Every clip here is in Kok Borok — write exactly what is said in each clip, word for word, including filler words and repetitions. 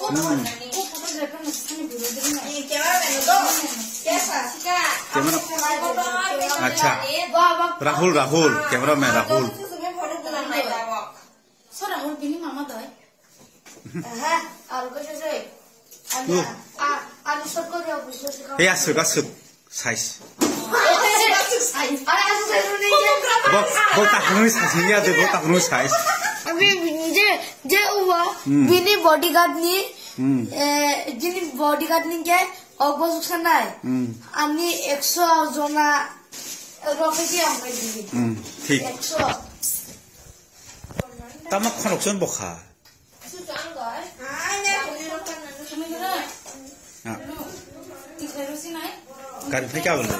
Hmm. Camera. Acha. Rahul, Rahul, cameraman Rahul. So Rahul bini mama doi. Aha, aro khe se. Ani, a, ani sot ko dia bujo se. He aswk, aswk. Size. Bo, bo takhunui size ya de, bo takhunui size. Abi je, je uwa, hmm, bini bodyguard ni, hmm, eh, jini bodyguard ni ke obo suksanai. Hmm. Ani ekso jona rokhe ki amkai digi. Hmm, thik. Ekso. Tamo khorokson bokha. Ah. Gari phai ka bole.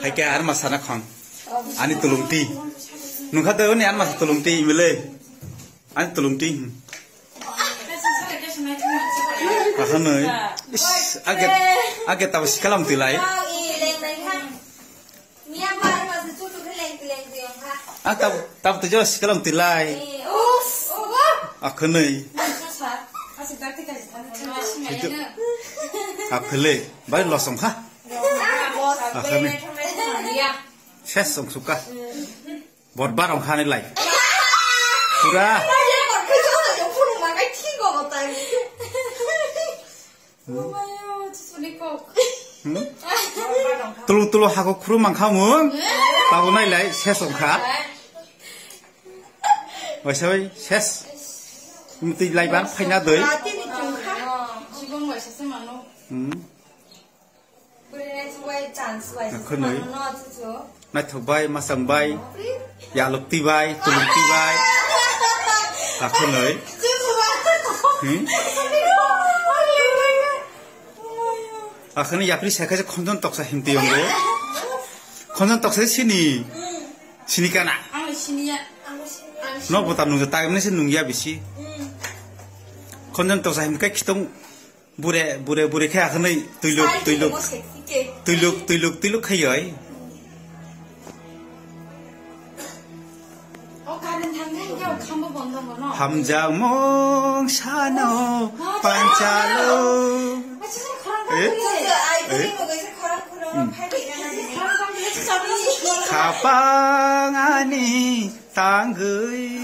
Phai ka ar masa na khon. Ani tulung ti. Nungkha de ni ar masa tulung ti imile. Ani tulung ti. Ahanoi. Is, age, age tabo sikalam tilai. Ah, tab, tab tu jos kalam tilai. Akhonoi. Akhole, bai losong kha. Akhonoi. Ses song suka. Bot barong kha ni lai. Pura. Hmm? Tulu tulu hako khuru mankha mung. Tabo nai lai ses ongkha. Waisa bai ses. Mtwi lai ban phaina doi. Hmm. Khwnwi. Naithok bai, masang bai, yalok twi bai, tulung twi bai. Akhwnwi. Hmm? Akhwnwi yapri sai khe khonjon toksa himtwi yongo. Khonjon toksa sini. Sini kana? Ang siniya. Ang siniya. No bota nungja tagmani se nungya bisi. Hmm. Khonjon toksa himkhe khitong Bure, bure, bure khe akhwnwi twiluk, twiluk, twiluk, twiluk, twiluk khaiyoi. Hamjakmung sano panchalo. Eh? Eh? Khapang ani tangwi.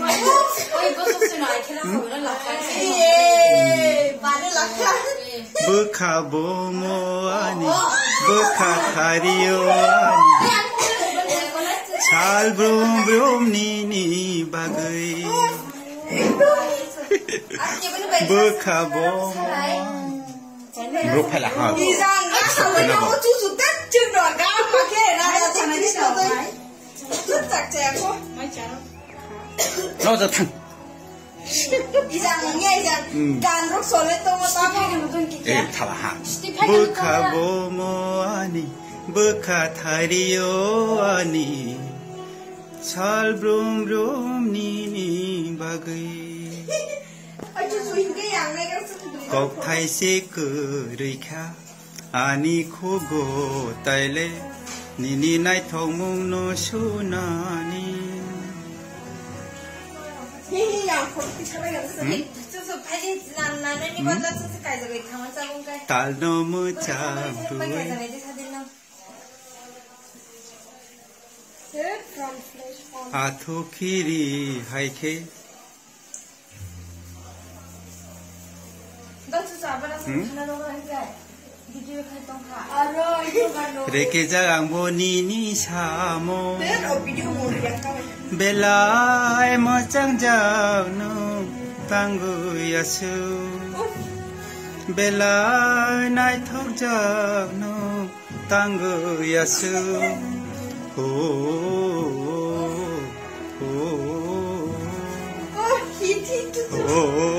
Bwkha bomo ani, bwkha thario ani. Sal brum brum nini bagwi. Bwkha bomo. Bro phaila ha. No, ja thang. Hmm. Eh, thala ha. Bwkha bomo ani, bwkha thario ani, sal brum brum nini bagwi. Kokthai se kwrwi kha. Ani khugo taile nini naithokmungno sunani. Hmm? Talno mwchang twi. Athukhiri hai khe. Hmm? Rekejak ang bo nini samo. Belai mwchang jak no tangwi aswk. Belai naithok jak no tangwi aswk. Ho, ho, ho. Ho, ho.